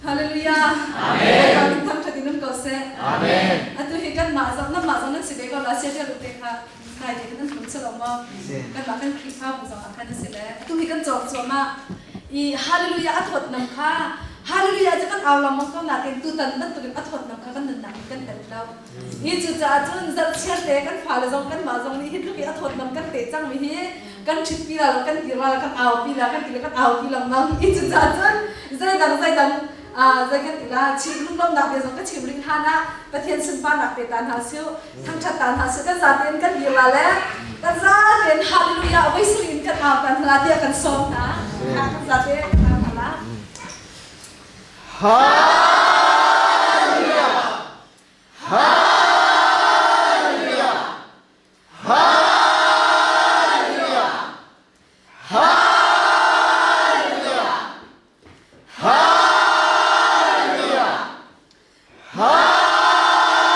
Hallelujah. Amen. Bawipa min thangṭhat in um ko seh. Amen. Atu hi kanmah zong nanmah zong nan si ve ko la sia ṭial te kha nai te kan tlung selo maw? Kanmah kan Khrihfabu zong ah khan a si le atu hi kan cawk cuahmah i hallelujah a thawt nam kha hallelujah cu kan au lengmang ko nain tutan bantukin a thawt nam kha kan nunnak in kan tel lo. Hi cucaah cun zarhchiar te kan fale zong kanmah zong nih hi tluk i a thawt nam kan teh cangmi hi kan ṭhit pi la lo kan dir la kan au pi la kan ti le kan au pi lengmang. Hi cucaah cun zeidang zeidang zei kan ti la chim lunglawmnak bia zong ka chim rih hlan ah Pathian sunparnak pe ta hna su thangṭhat ta hna su kan zatein kan dir la le kan zatein hallelujah voi sarih in kan au ta hna la tiah kan sawm hna. Kan zatein kan au hna la. Hallelujah! Hallelujah! Hallelujah! Hallelujah! Hallelujah!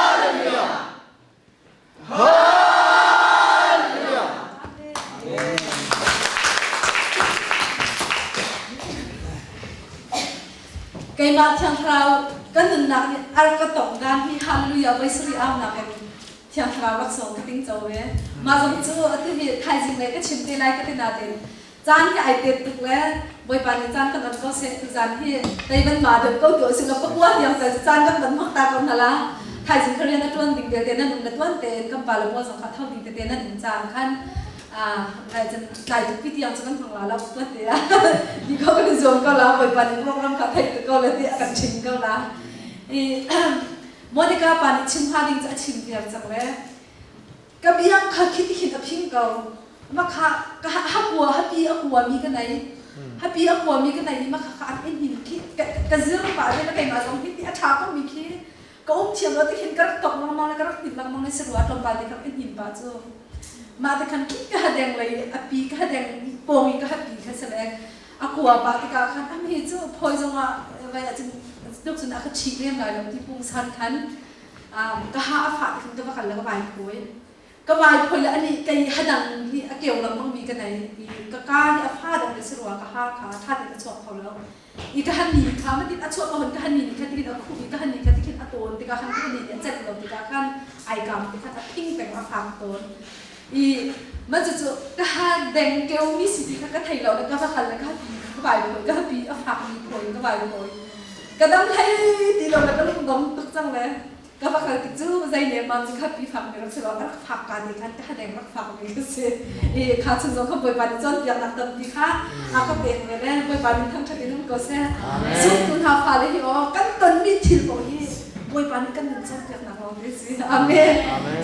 Hallelujah! Hallelujah! Keimah Thiang Thlarau kan nunnak nih a rak ka tongh dan hi hallelujah voi sarih aunak in Thiang Thlarau laksawng ka ting co ve. Mah zong cu atu hi thaizing lei ka chim te lai ka ti nain caan hi ai tet tuk le Bawipa nih caan kan on ko seh tu zan hi tei van ma deuh ko tu si lo pakua tiang tal caan kan van hmak ta ko hna la thaizing kha rian a tuan ding te nan um na tuan tein kan pa le pawl zong kha tho ding tete nan um caan khan lai cun tlai tuk pi tiang cu kan hmang la lo tuan te ah di ko kan zuam ko la Bawipa nih program kha theih ko le ti a kan chim ko la i Monica pa nih chim hnga ding cu a chim viar cang le Ka biang kha khi tihin a phing ko. Ma kha ka ha kua hapi a kua mi ka nei. Hapi a kua mi ka nei i ma kha an in hin khi ka zir pa ve na keimah zong hi ti a ṭha ko mi khi ka um thiam lo tikhin ka rak tok lengmang le ka rak hnin lengmang i sarua tlawmpal te ka rak in hnin pa cu. Mah te khan khi ka hadeng lei a pi ka hadeng pawng i ka hapi kha si le a kua pa tikah khan am hi cu phawi zongah vai ahcun tuk cun a ka ṭhi lem lai lo ti pungsan khan ka ha a fah tikhin ka va kal le ka vai phawi ka vai phawi le anih kei hadang hi a keu lengmang mi ka nei i ka ka hi a fa dang le si rua ka ha kha tha tein a chuak kho lo i ka han ni kha matin a chuah ko hon ka han ni kha tikin a khuh i ka han ni kha tikin a tawn tikah khan ka han ni a celh lo tikah khan ai kam ti khan a phing peng a fak tawn i man cu cu ka ha deng keu mi si ti kha ka thei lo le ka va kal le ka pi ka vai phawi ka pi a fak mi phawi ka vai phawi Ka dam hlei ti lo le ka lungdong tuk cang le ka va kal tik cu zei ne mam cu kha pi fak mi rak si lo rak fak ka te khan ka hadeng rak fak mi ka si i kha chung zong kha Bawipa nih cawnpiaknak tampi kha a ka pek ve le Bawipa nih thangṭhat in um ko seh. Zumtu hna fale hi aw kan tonmi thil paoh hi Bawipa nih kan nun cawnpiaknak lawng te si. Amen.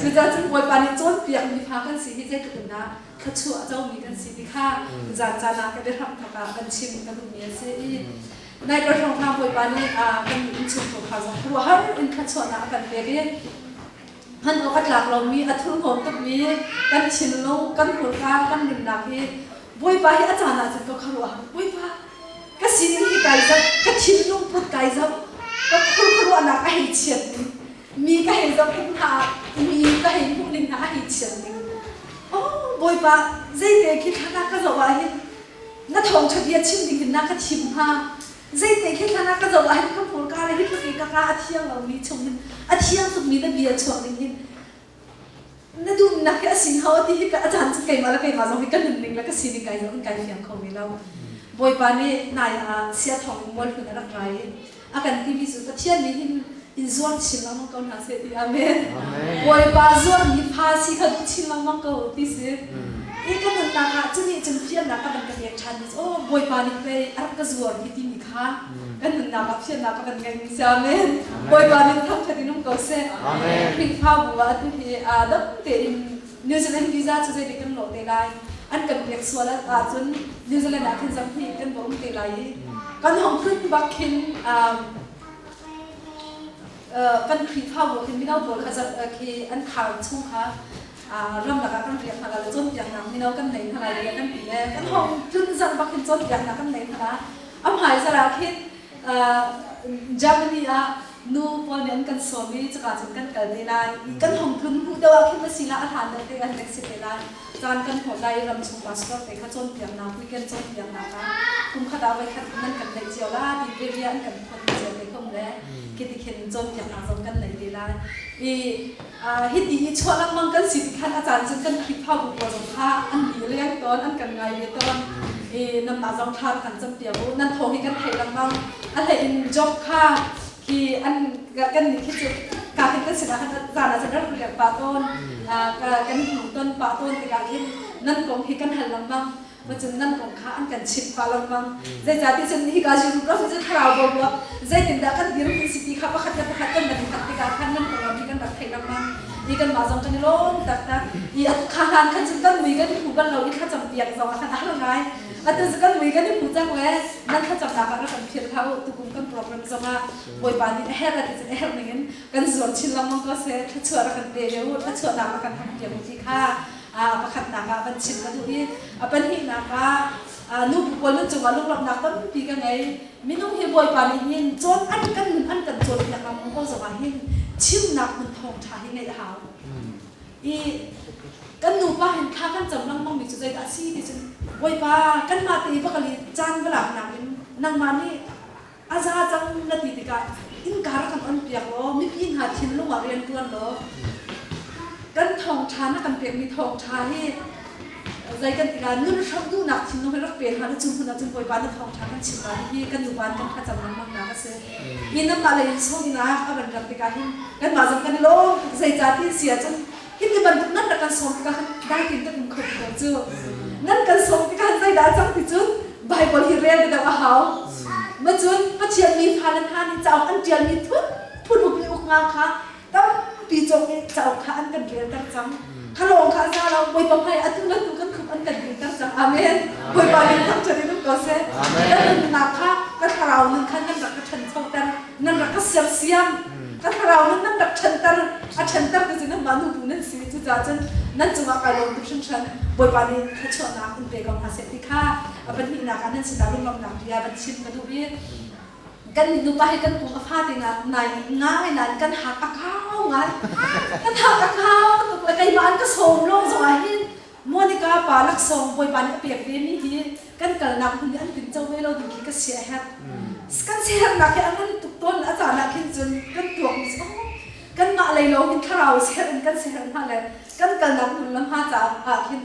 Cucaah cun Bawipa nih cawnpiak mi fa kan si hi zeitluk in dah thluachuah comi kan si ti kha zan caan ah ka biahram thawk ah kan chim ka duhmi a si i Nai ka hrawng hna Bawipa nih kan innchungkhar kha zong khuaruahhar in thluachuahnak a kan pek i hman awk a tlak lomi a thurhnawm tukmi kan thinlung kan hmurka kan nunnak hi Bawipa hi a caan ahcun ka khuaruahhar Bawipa ka sining hi kai zoh ka thinlung put kai zoh ka khurkhuaruahnak a hei chiat ning mi ka hei zoh tik hna ah mi ka hei hmuh ning hna a hei chiat ning oh Bawipa zeite khi thla ka zoh ah hin Na thawngṭha bia chim ding hin na ka thim hnga? Zeite khi thlan ah ka zoh ah hin ka hmurka le hi tluk i ka kaa a thiang lomi chung hin a thiang tukmi na bia chuak ding hin na duhnak hi a si hnga ti hi ka a caan cu keimah le keimah zong hi ka nunning le ka sining kai zong in kai fiang kho ve lo. Bawipa nih nai ah sia thawng in mualhmun a rak ra i a kan timi cu Pathian nih hin in zuar chin lengmang ko hna seh ti amen. Bawipa zuarmi fa si kha duh chin lengmang ko ti si. I ka nunnak ah cunih cun fiannak a van ka pek ṭhan mi cu aw Bawipa nih pei a rak ka zuar hi timi kha kan nunnak ah fiannak ka van ngei mi si amen. Bawipa nih thangṭhat in um ko seh. Khrihfabu ah atu hi dam tein New Zealand visa cu zeitik kan lawh te lai an kan pek sual ahcun New Zealand ah khin zam hnih kan va um te lai i kan hong tlun bak khin kan Khrihfabu khin mino pawl kha khi an khar chung kha ramlak ah kan riak hna la cawnpiaknak mino kan nei hna lai kan ti le kan hong tlun zan bak khin cawnpiaknak kan nei hna la a hmai zar ah khin Germany ah Nu pawl nih an kan sawm i cuka cun kan kal te lai. Kan hong tlun hnu deuh ah khin a si la a hlan deuh te kan nek si te lai. Caan kan hmuh lai i ramchung pastor te kha cawnpiaknak weekend cawnpiaknak ah kum khat ah voikhat nan kan neih cio la ti area an kan phot cio te khom le khiti khin cawnpiaknak zong kan nei te lai. I hiti i chuah lengmang kan si ti khan a caan cun kan Khrihfabu pawl zong kha an li leng tawn an kan ngai ve tawn i nanmah zong thla kan campiak u nan thawng hi kan theih lengmang a hlei in job kha khi an kan nih khi cu ka hin kan sinah khan zan ah cun rak riak pah tawn kan hmu ton pah tawn tikah khin nan kong hi kan hal lengmang Macun nan kong kha an kan chimh pah lengmang. Zeicahtiah cun hika Jerusalem ram cu thlarau boruak zeitindah kan dirhmun si ti kha pakhat le pakhat kan van i hngalh tikah khan nan konglam hi kan rak theih lengmang. I kanmah zong kan i lawm taktak. I kha hlan khan cun kan mui kan i hmu bal lo i thlacam piak zong ah khan a har ngai. Atu cu kan mui kan i hmu cang le nan thlacamnak ah rak kan philh hlah u. Tukum kan program zong ah Bawipa nih a herh a ti cun a herh ning in kan zuam chin lengmang ko seh. Thluachuah rak kan pe ve u. Thluachuahnak rak kan ham piak u ti kha pakhatnak ah van chim ka duh i a pahnihnak ah nubu pawl nun cungah lunglawmhnak tampi ka ngei. Minung hi Bawipa nih hin cawn an kan nun an kan cawnpiak lengmang ko zongah hin chimnak hmun thawngṭha hi ngeih a hau. I kan nupa hin thla kan cam lengmang mi cu zeidah a si ti cun Bawipa kanmah te i va kal i caan va laknak in nangmah nih a za cang na ti tikah innka rak kan on piak law mipi hna thinlung ah rian ṭuan law kan thawngṭha na kan pekmi thawngṭha hi zei kan ti lai nun hram duhnak thinlung hi rak pe hna na cu hmun ah cun Bawipa na thawngṭha kan chim lai hi kan nupa kan thlacam lengmang nak a si hi nanmah lei in sawmnak a van rat tikah hin kanmah zong kan i lawm tuk zeicahti si ahcun hi ti bantuk nan rak kan sawm tikah khan dai tein kan um kho ti lo cu nan kan sawm tikah khan zeidah a cang ti cun Bible hi rel deuh a hau ma cun Pathian mi fale hna nih cauk an ṭialmi phun phun uk le uk nga kha tampi cawk i cauk kha an kan relter cang kha lawng kha a za lo Bawipa hmai atu le tu kan khup an kan dilter cang amen Bawipa min thangṭhat in um ko seh kan nunnak kha ka thlarau nun kha nan rak ka ṭhanchoter nan rak ka sersiam ka thlarau nun nan rak ṭhanter a ṭhanter tu cu nanmah nubu nan si cucaah cun nan cungah kai lawm tuk hringhran Bawipa nih thluachuahnak in pe ko hna seh ti kha a pahnihnak ah nan sinah lunglawmhnak bia van chim ka duh i kan nih nupa hi kan pum a fa te ngai ngai nain kan hak a kau ngai kan hak a kau tuk le keimah an ka sawm lawng zongah hin Monica pa laksawng Bawipa nih a pek ve mi hi kan kalnak hmun nih an tinco ve lo ding khi ka sia herh. Kan siaherhnak hi a ngan tuk tawn a caan ah khin cun kan tuak mi cu kanmah lei lawng in thlarau siaherh in kan siaherh hna le kan kalnak hmun lam hna caah ah khin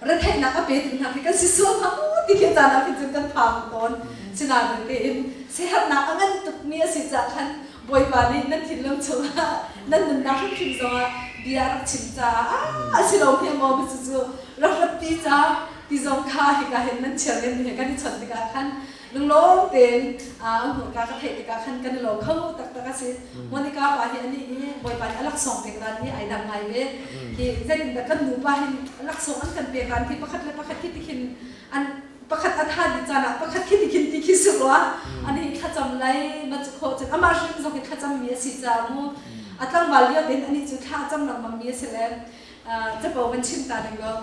retheihnak a petu hna khi kan si sual hna ti khi caan ah khin cun kan phang tawn. Sinain tein siaherhnak a ngan tuk mi a si caah khan Bawipa nih nan thinlung chungah nan nunnak hrimhrim zongah bia a rak chim caah a si lo hme maw cucu rak ratpi ca ti zong kha hika hin nan chiar len he kan i chawnh tikah khan lunglawm tein hmurka ka theih tikah khan kan i lawm kho taktak a si. Monica pa hi anih hi Bawipa nih a laksawng pek dan hi ai dang ngai ve. Hi zeitindah kan nupa hin laksawng an kan pek dan hi pakhat le pakhat khi tikhin an pakhat a tha dih caan ah pakhat khi tikhin ti khi si rua ani thlacam lai ma cu khawh cun amah hrim zong hi thlacam mi a si caah mu a tlangval lio tein ani cu thla a cam lengmang mi a si le capo van chim ta ning law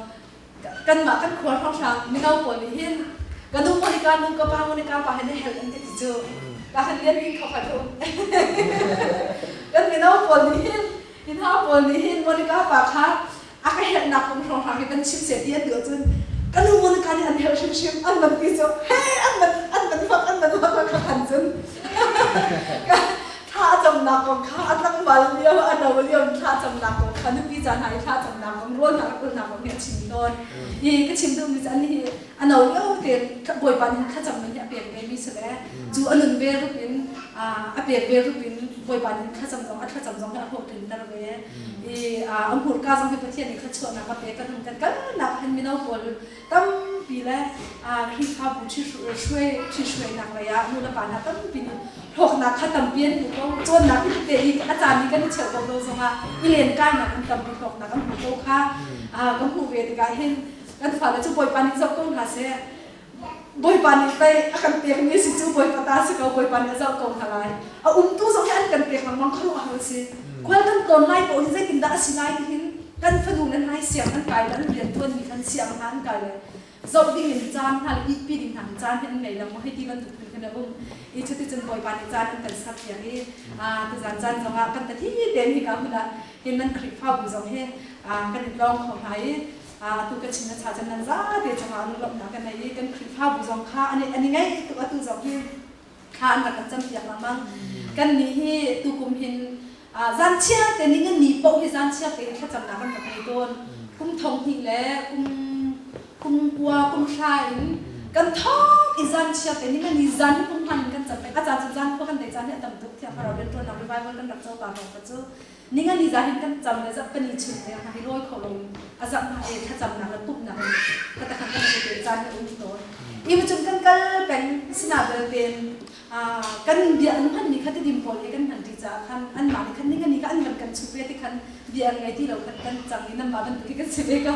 kanmah kan khua hrawnghrang mino pawl nih hin ka nu Monica nu ka pa Monica pa hin help an ti cu ka han lian ding kho kha kan mino pawl nih hin hin ha pawl nih hin Monica pa kha a ka helhnak kong hrawnghrang hi kan chim seh ti an duh ahcun ka nu Monica nih an helh hrimhrim an van ti cu he an van an van fak an van fak kha khan cun thla camnak kong kha a tlangval lio a no lio thla camnak kong kha nupi ca hna i thla camnak kong rawl hna rak ulnak kong hi a chim tawn i ka chim duhmi cu an hi a no lio tein Bawipa nih thlacam hi a pek ve mi si le cu a nun ve rup in a pek ve rup in Bawipa nih thlacam zong a thlacam zong hi a hlawhtlinter ve i a hmurka zong hi Pathian nih thluachuahnak a pek kan kan kalnak hin mino pawl tampi le Khrihfabu ṭhihruai ṭhihruainak lei ah nu le pa hna tampi nih hlawknak kha tampi an hmu ko cawnnak hi tete i a caan i kan i cheuh ko lo zongah i lenkainak an tampi hlawknak an hmu ko kha ka hmuh ve tikah hin kan fale cu Bawipa nih zoh ko hna seh Bawipa nih pei a kan pekmi si cu Bawipa ta si ko Bawipa nih a zoh ko hna lai a umtu zong hi an kan pek lengmang khuaruahhar a si khual kan tlawn lai paoh hi zeitindah a si lai ti hin kan fanu le hna hi siang an kai le an rian tuanmi khan siang hna an kai le zoh ding in caan hna le ihpi ding hna caan hi an ngei lengmang hei ti bantuk phun khin. a um. I cuticun Bawipa nih caan an kan serpiak i tuzan caan zongah kan pahnih tein hika hmun ah hin nan Khrihfabu zong hi kan i tlawng kho hna i atu ka chim na cha cun nan zate cungah lunglawmhnak kan nei i kan Khrihfabu zong kha an i ngaih tuk atu zong hi thla an rak kan campiak lengmang. Kan nih hi tukum hin zan chiar te ning ni paoh hi zan chiar tein thlacamnak kan rak ngei tawn. Kum thong hnih le kum kum kua kum hra in kan thawk i zan chiar te ning ni zan hi kum hman in kan cam peng. A caan cu zan khua kan dei caan hi a tam tuk thiang thlarau rianṭuannak revival kan rak co pa hrawng pa cu ninga ni zan hin kan cam le zarh pani chung te hna hi lawi kho lo in a zarh hna e thlacamnak le pumhnak in ka takhan kan te caan hi um tawn. Ibu cun kan kal peng sina belte kan bia an hman mi kha tidim pawl he kan hman ṭi caah khan anmah nih khan ninga ni kha an van kan chuh ve ti khan bia an ngei ti lo khan kan cang i nanmah bantuk hi kan si ve ko.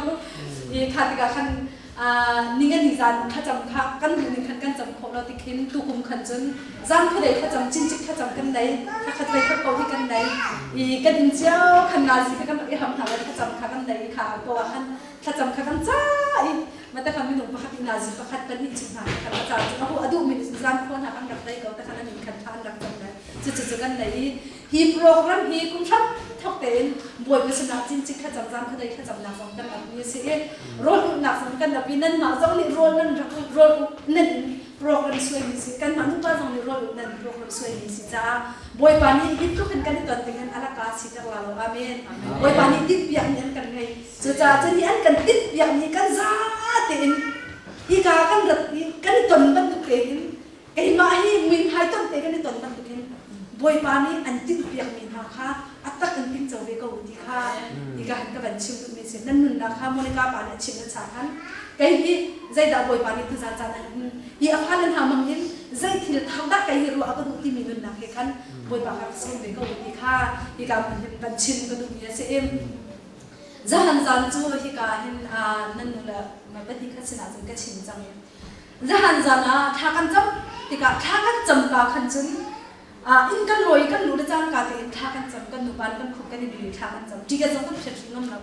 I kha tikah khan ninga ni zan thlacam kha kan duh ning khan kan cam khawh lo ti khin tukum khan cun zan khuadei thlacam cincik thlacam kan nei thakhat vei khat ko hi kan nei i kan inn cio khan ngazi kha kan rak i ham hna le thlacam kha kan nei i kha ko ah khan thlacam kha kan ca i mata kha minung pakhat in nazi pakhat pahnih chung hna kha a ca cu ahu a duh mi zan khua hna kan rak dai ko ta khan an in khan tha an rak cam lai cu cu cu kan nei i hi program hi kum hram thok tein bawipa sinah cincik thlacam zan khuadei thlacamnak zong kan ap mi a si i rawl ulhnak zong kan ap i nanmah zong nih rawl nan rak rawl nan program suai mi si kanmah nupa zong nih rawl nan program suai mi si caah Bawipa nih hi tluk in kan i ton ding in alaka si ter la lo amen Bawipa nih tinhpiak mi an kan ngei cucaah cun hi an kan tinhpiak mi kan za tein hika kan rat i kan i ton bantuk te hin keimah hi muihmai ton te kan i ton bantuk hin Bawipa nih an tinhpiak mi hna kha a tak in ting co ve ko ti kha hika hin ka van chim duh mi si nan nunnak kha Monica pa nih a chim na cha khan kei hi zeidah Bawipa nih tuzan caan ah hin hi a fale hna mang in zei thil thar dah kei hi ruah ka duh timi nunnak he khan Bawipa kha ka sawm ve ko ti kha hika hmun hin van chim ka duh mi a si i zahan zan cu hika hin nan nu le pahnih khat sinah cun ka chim cang i zahan zan ah thla kan cam tikah thla kan cam ka khan cun inn kan lawi kan lu le cangka tein thla kan cam kan nupa kan khup kan i bil thla kan cam tiket zong kan phiat rih ngam lo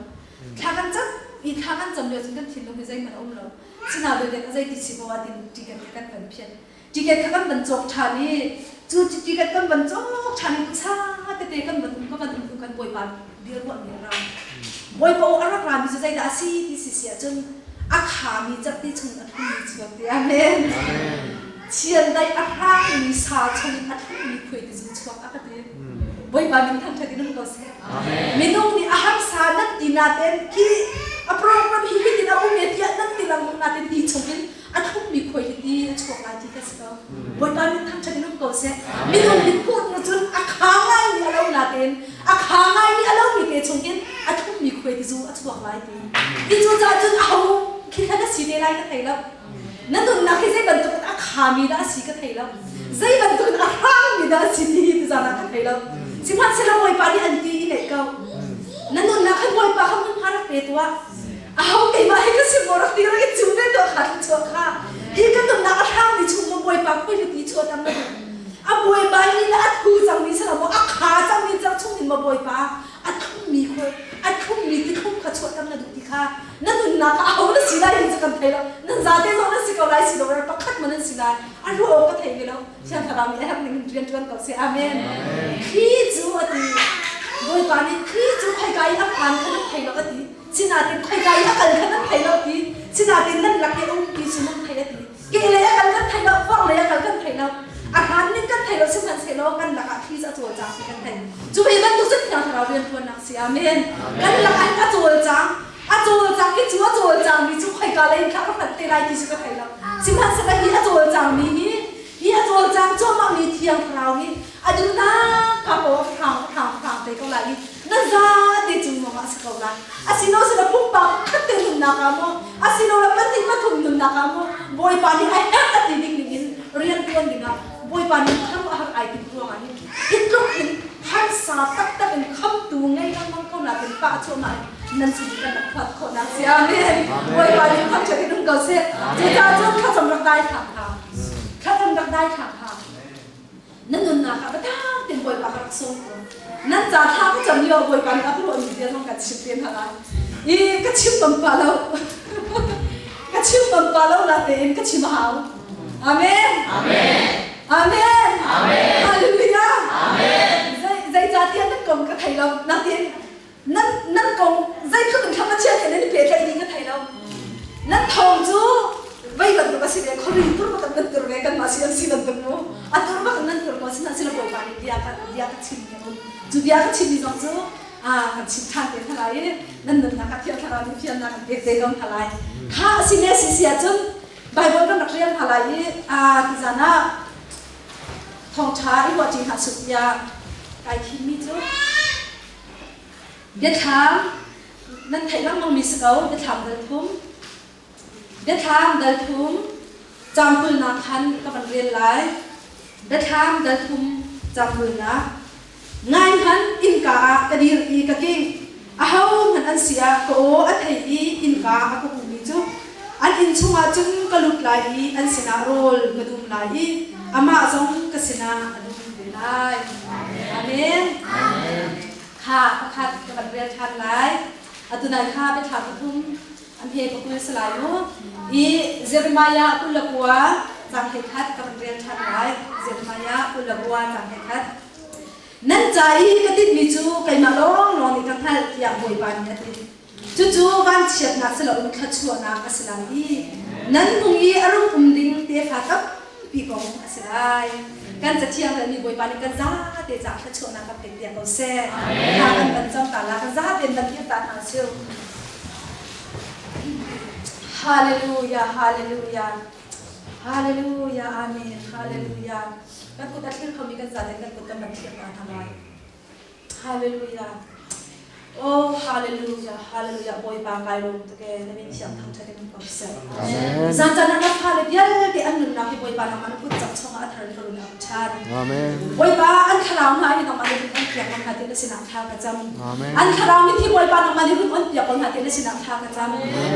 thla kan cam i thla kan cam lio cun kan thinlung hi zeihmanh a um lo sinain a zeiti si ko ah tin tiket kha kan van phiat tiket kha kan van cawk ṭhan i cu tiket kan van cawk ṭhan i sa tete kan van um ka van um kan bawipa bia ruahmi a ra bawipa aw a rak rami cu zeidah a si ti si si ahcun a khami cerhti chung a thlummi chuak ti amen chiandai a hrangmi sa chung a thlummi khuai ti zu chuak a ka ti bawipa min thangṭhat in um ko seh minung nih a harsa nan ti naten khi a program hi hitin a um e tiah nan ti lengmang naten ti chungin a thlummi khuai hi ti a chuak lai ti ka si ko bawipa min thangṭhat in um ko seh minung nih hmuh nu cun a kha ngaimi a lo naten a kha ngaimi a lomi te chungin a thlummi khuai ti zu a chuak lai ti ti cu caah cun aho khi khan a si te lai ka thei lo na nunnak hi zei bantuk in a khami dah a si ka thei lo zei bantuk in a hrangmi dah a si ti hi tuzaan ah ka thei lo sihmanhsehlaw Bawipa nih an ti i neih ko na nunnak hi Bawipa kha hmunhma rak pe tuah aho keimah hi ka si maw rak ti rak i cu ve tuah kha thluachuah kha hi ka nunnak a hrangmi chung maw Bawipa khui hi ti chuah tam na duh a Bawipa hi le a thu cangmi si lo maw a kha cangmi cang chung in maw Bawipa a thlummi khui a thlummi tithlum kha chuah tam na duh ti kha na nunnak ah aho na si lai ti cu kan thei lo nan zate zong nan si ko lai si lo pakhat ma nan si lai a ruah awk ka thei ve lo thiang thlarau nih a herh ning in rian ṭuan ko seh amen Kri cu a ti Bawipa nih Kri cu khoika i a phan kha nan thei lo a ti sinain khoika i a kal kha nan thei lo a ti sinain nan lak i a um ti cu nan thei a ti kehlei a kal kan thei lo vorhlei a kal kan thei lo a hlan ning kan thei lo sihmanhsehlaw kan lakah Kri cu a cawlcang ti kan thei cu ve bantuk cun thiang thlarau rianṭuannak si amen kan lakah hin a cawlcang a cawlcang i cu a cawlcangmi cu khoika lei in thla ka hlat te lai ti cu ka thei lo sihmanhsehlaw hi a cawlcangmi hi hi a cawlcang cuahmahmi thiang thlarau hi a duhnak ka paw hrang hrang hrang te ko lai i na za te cung lawng ah si ko lai asino sila pumpak khat te nunnak ah maw asino la pahnih pathum nunnak ah maw bawipa nih ai herh a ti ding ning in rian tuan dingah bawipa nih khuaruahhar ai timh ruangah hin hi tluk in harsa taktak in khamtu ngei lengmang ko nakin pah cuahmah in nan sin kan rak phuat khawhnak si amen bawipa nih thangṭhat in um ko seh cucaah cun thlacam rak dai thlang hna thlacam rak dai thlang hna na nunnak ah biatak tein bawipa ka rak sawm ko nan ca thla ka cam lio bawipa nih a ka ruahmi bia zong kan chim te hna lai i ka chim bam pa lo ka chim bam pa lo la tein ka chim a hau amen amen. Amen. Amen. Hallelujah. Amen. Zeicahtiah nan kong ka thei lo. Natin nan nan kong zeitluk in thla Pathian he nan i pehtlaih ding ka thei lo. Nan thawng cu vei bantuk a si ve khori tur bak nan tur ve kanmah si an si bantuk mu. A tur bak nan tur ko sihmanhsehlaw Bawipa nih bia ka bia ka chim mi um. Cu bia ka chim mi zong cu a kan chim ṭhan te hna lai i nan nunnak ah Thiang Thlarau nih fiannak an pek te ko hna lai. Kha a si ne si si ahcun Baibal kan rak rel hna lai i aa tizan ah thawngṭha i ruahṭi hna suk tiah kai thimmi cu biathlam nan theih lengmangmi si ko biathlam dal thum biathlam dal thum caang kulnak khan ka van rel lai biathlam dal thum caang kulnak Ngai hmanh innka ah ka dir i ka king. Ahohmanh an si ah ka aw a thei i innka a ka hungmi cu an inn chungah cun ka lut lai i an sinah rawl ka dum lai i amah zong ka sinah a dum ve lai. Amen. Kha pakhat ka van rel ṭhan lai. Atu nai kha biathlam pathum an he pakul si lai mu. I Jeremiah 29 cang hlei khat ka van rel ṭhan lai. Jeremiah 29 cang hlei khat. Nan ca i ka tinhmi cu keimah lawnglawng nih ka hngalh tiah Bawipa nih a ti. Cucu vanchiatnak si loin thluachuahnak a si lai i nan hung i a rung um ding tefa tampi kong a si lai. Kan cathiang relmi Bawipa nih kan zate caah thluachuahnak kan pek piak ko seh. Thla kan van cam ta la, kan zaten van dir ta hna usih. Hallelujah, hallelujah. Hallelujah, amen, hallelujah. Kan kut a thlir khomi kan zaten kan kut kan van thlir ta hna lai. Hallelujah. Oh, hallelujah, hallelujah. Bawipa kai lawm tuk ee. Na min thiang thangṭhat in ko seh. Amen. Zan caan ah na fale vialte an nunnak hi Bawipa nangmah na kut cak chungah a thar in ka run ap ṭhan. Amen. Bawipa an thlarau hna hi nangmah nih run on piak ko hna ti na sinah thla ka cam. Amen. An thlarau mit hi Bawipa nangmah nih run on piak ko hna ti na sinah thla ka cam.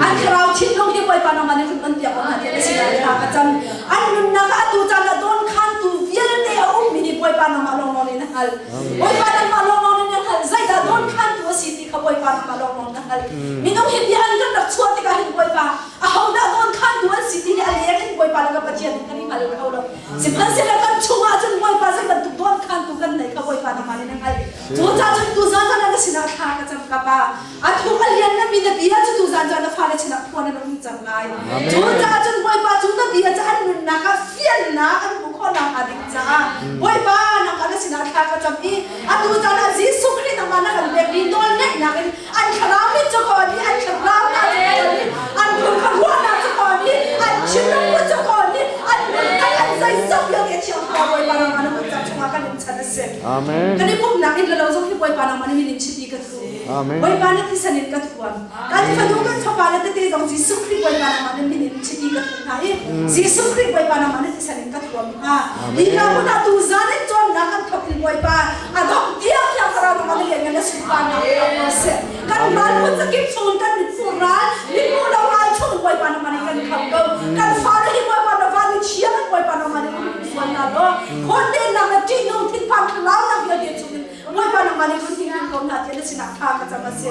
An thlarau thinlung hi Bawipa nangmah nih run on piak ko hna ti na sinah thla ka cam. An nunnak ah atu caan ah dawnkhantu vialte a ummi hi Bawipa nangmah lawnglawng nih na hngalh. Bawipa nangmah lawnglawng nih na hngalh. Zeidah dawnkhantu a si ti kha Bawipa nangmah lawnglawng na hngalh. Minung hi bia an kan rak chuah tikah hin Bawipa ahodah dawnkhantu an si ti hi a leng in Bawipa le ka Pathian nih kan i hngal kho lo. Sihmanhsehlaw kan chungah cun Bawipa zei bantuk dawnkhantu kan neih kha Bawipa nangmah nih na hngalh. Cucaah cun tuzaan zan ah na sinah thla ka cam ka Pa. A thuk a lian na mi na bia cu tuzaan cu na fale sinah phuan an um cang lai. Cucaah cun Bawipa cu na bia cu an nunnak ah fiannak an hmuh khawh nakhnga ding caah Bawipa nangmah na sinah thla ka cam i atu caan ah Jesuh Khrih nangmah na kan pekmi nawlngeihnak in an thlarau mit cu kawn i an thlarau hna cu kawn i an phunkhar ruahnak cu kawn i an thinlung put cu kawn i an nunnak an zeizong vialte Thiang Thlarau Bawipa nangmah na kut chungah kan in chan a si. Amen. Kan i pumhnak in le lo zong hi Bawipa nangmah na min in chiti ka thu. Amen. Bawipa na thisen in ka thuam. Kan fanu kan fapa le tete zong Jesuh Khrih Bawipa nangmah na min in chiti ka thu hna i Jesuh Khrih Bawipa nangmah na thisen in ka thuam hna. Hi hna hmun ah tu zan in cawnnak kan thawk in Bawipa a dongh tiang Thiang Thlarau nangmah na lianngan na sunparnak ko seh. Kan ral phun zakip chung kan mitfur ral, mitmu lo ral chung Bawipa nangmah nih kan kham ko. Kan fale hi Bawipa na van i thiang in Bawipa nangmah nih um sual hna law khawndennak le ṭihnung thinphan thlarau vialte chungin Bawipa nangmah nih run hing ko hna tiah na sinah thla ka cam a si.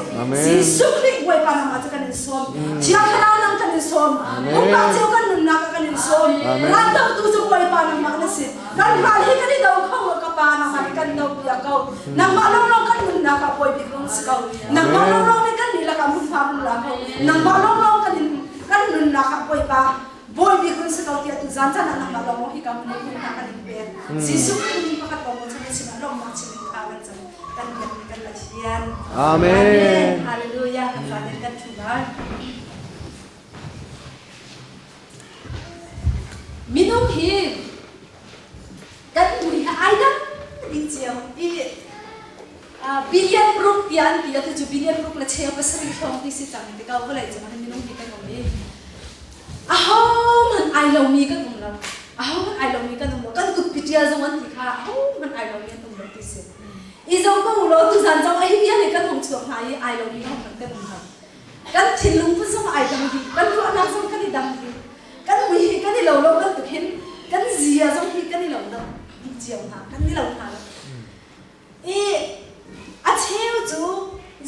Jesuh Khrih Bawipa nangmah cu kan in sawm. Thiang Thlarau nang kan in sawm. Pumpak cio kan nunnak ah kan in sawm. Raldohtu cu Bawipa nangmah na si. Kan ral hi kan i do kho lo ka Pa nangmah nih kan do piak ko. Nangmah lawnglawng kan nunnak ah bawi bik rung si ko. Nangmah lawnglawng nih kan dihlak ah hmunhma rung la ko. Nangmah lawnglawng kan in kan nunnak ah Bawipa bawi bik rung si ko tiah tu zan caan ah nangmah lawnglawng hi ka mun hmunhma kan in pek. Jesuh Khrih min pakhat lawng chan sinah lawmhnak chim in kha kan cam kan biak kan Pathian. Amen. Hallelujah. Kan zaten kan thu lai. Minung hi kan mui hi ai dang ding cio i billion ruk tiah an ti atu cu billion ruk le cheu pasarih hrawng ti si cang ti ko vawlei cung ah minung hi kan um i ahohmanh ai lomi kan um lo ahohmanh ai lomi kan um lo kan kut pitial zong an ti kha ahohmanh ai lomi an um lo ti si i zo ko law tuzan zong ai vial hi kan hung chuak hna i ai lomi ahohmanh kan um lo kan thinlung put zong ai dang dih kan ruahnak zong kan i dang dih kan mui hi kan i lo lo bantuk hin kan zia zong hi kan i lo lo dih cio hna kan i lo hna lo i a cheu cu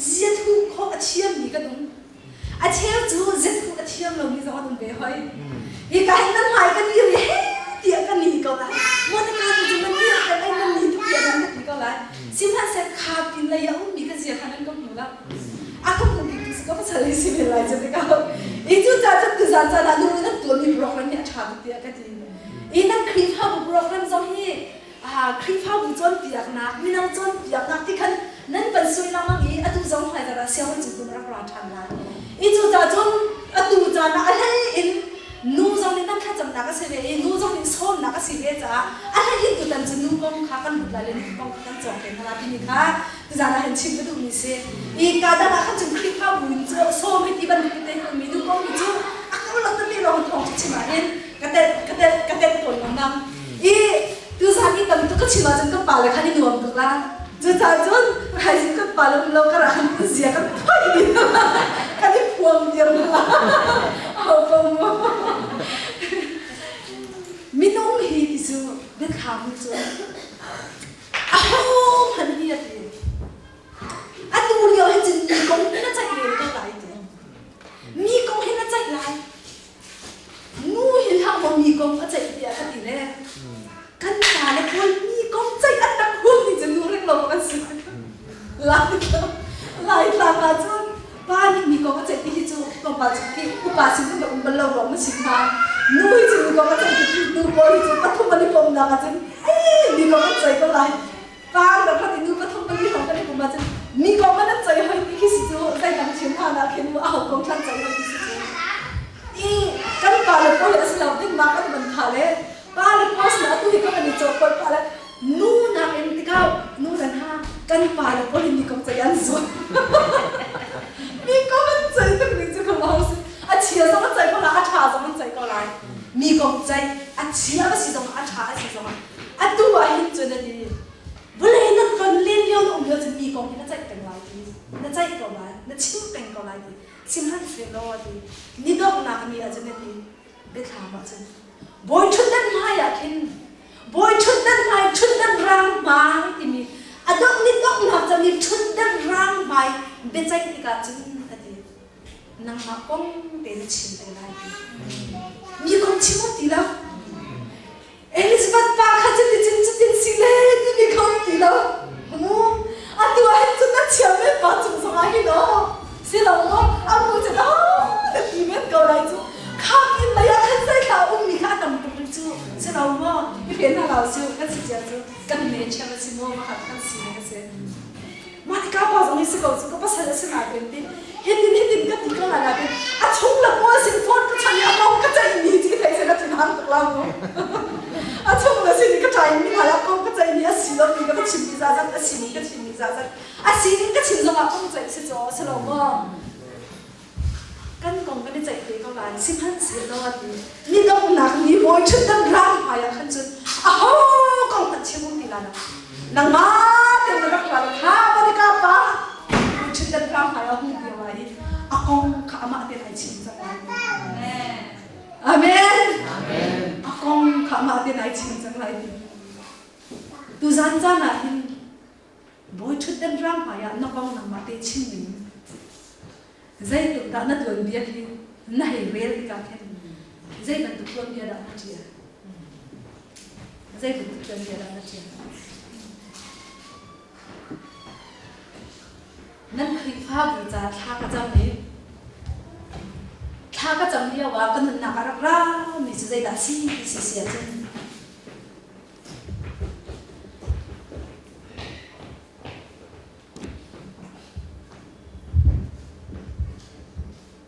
zia thu khawh a thiammi kan um a cheu cu zia thu a thiam lomi zong an um ve hoi hi ka hin nan hmai kan dir i he. tiah ka ni ko lai. Monica tu cu nan ni kan ai nan ni tuk tiah nan ka ti ko lai. Sihmanhseh kha pin lei a ummi ka zia kha nan ka hmu lo. A ka hmu bik tu ka pasal hi si men lai cu ti ko. I cu ca cun tuzan caan ah nu nan tuahmi program hi a ṭha tuk tiah ka ti. I nan Khrihfabu program zong hi Khrihfabu cawnpiaknak, mino cawnpiaknak ti khan nan van sui lengmang i atu zong hmaizarh ah sianginn cu rak ra ṭhan lai. I cucaah cun atu caan ah a hlei in nu zong nih nan thlacamnak a si ve i nu zong nih sawmnak a si ve caah a hlei in tutan cu nu kong kha kan lut lai le nu kong kha kan cawng te hna lai timi kha tuzaan ah hin chim ka duhmi si. I ka dang ah khan cun Khrihfabu in cu sawm hi ti bantuk te mi nu kong hi cu a karlak tete lawng thawng cu chim ahhin ka telh ka telh ka telh tawn lengmang. I tuzaan i tam tuk ka chim ahcun kan pale khan i nuam tuk la. Cucaah cun raizing kan pale um lo karah khan zia kan phoih dih kan i phuang diam la. Aho ko mu. Minung hi ti cu biathlam hi cu ahohmanh hi a ti. Atu lio hi cun mi kong hi na ceih len ko lai ti. Mi kong hi na ceih lai. Nu hi hlah maw mi kong a ceih tiah ka ti le kan pa le pawl mi kong ceih an rak huam ni cu nu ring lo kan si. Laitlang Laitlang ah cun pa nih mi kong a ceih ti hi cu tlawmpal cu khi upa sin in um bal lo ruang na si hnga. Nu hi cu mi kong a ceih ti nu pawl hi cu pathum an i pomnak ah cun ei mi kong an ceih ko lai. Pa an rak rat i nu pathum pali hrawng kan i pum ahcun mi kong man an ceih hoi ti khi si cu zeidang chim hna nak khin aho kong thlan ceih hoi ti si cu. I kan pa le pawl a si lo ding ma kan van kha le pa le pawl sin atu hi kan i cawhpolh pa le nu nak in tikau nu nan ha kan pa le pawl mi kong ceih an zuam. Mi kong an ceih tuk ning cu ka mau si. A chia zong an ceih ko lai, a ṭha zong an ceih ko lai. Mi kong ceih a chia a si zong a ṭha a si zong Atu ah hin cun a ti, vawlei na ton len lio na um lio cun mi kong hi na ceih peng lai ti, na ceih ko lai, na chim peng ko lai ti, sihmanhsehlaw a ti, ni donghnak ni ah cun a ti, biathlam ah cun bawi ṭhutdan hmai ah khin bawi ṭhutdan hmai ṭhutdan rang hmai timi a dongh ni donghnak cun ni ṭhutdan rang hmai biaceih tikah cun a ti nangmah kong te na chim te lai ti mi kong chim um ti lo Elizabeth pa kha cuticun cutin si le timi kha um ti lo. Mu atu ah hin cun na chia men pa cung zong ah hin aw si lo maw a mu cun aw na ti men ko lai cu kha pin lei ah khan zei thla um mi kha a tam tuk rih cu si lo maw i fen hna lo cu kan si cia cu kan ne chia si maw makhat kan si ne ka si mah ka pa zong hi si ko cu ka pasal a si na ten ti hitin hitin ka ti ko lai na tin a chung le pawl sin phone ka chan i a kong ka ceih mi ci thei se ka thin hang tuk la mu a chung le sin ka ṭai mi hna la kong ka ceih mi a si lo mi ka ka chim mi za zat a si mi ka chim mi za zat a si ning ka chim zong ah kong ceih si caw si lo maw kan kong kan i ceih te ko lai sihmanhsehlaw a ti ni donghnak ni bawi ṭhutdan rang hmai ah khan cun aho kong hmanh chim um ti lai lo nangmah te na rak ral kha Monica pa bawi ṭhutdan rang hmai ah hung dir lai i a kong kha amah te ai chim cang lai Amen a kong kha amah te ai chim cang lai ti tuzan caan ah hin Bawi ṭhutdan rang hmai ah na kong nangmah te chim ding Zeitluk dah na tuanbia hi na hei rel tikah khin zei bantuk tuanbia dah na ṭial? Zei bantuk tuanbia dah na ṭial? Nan Khrihfabu ca thla ka cam i thla ka cam lio ah ka nunnak a rak ra mi cu zeidah si ti si si ahcun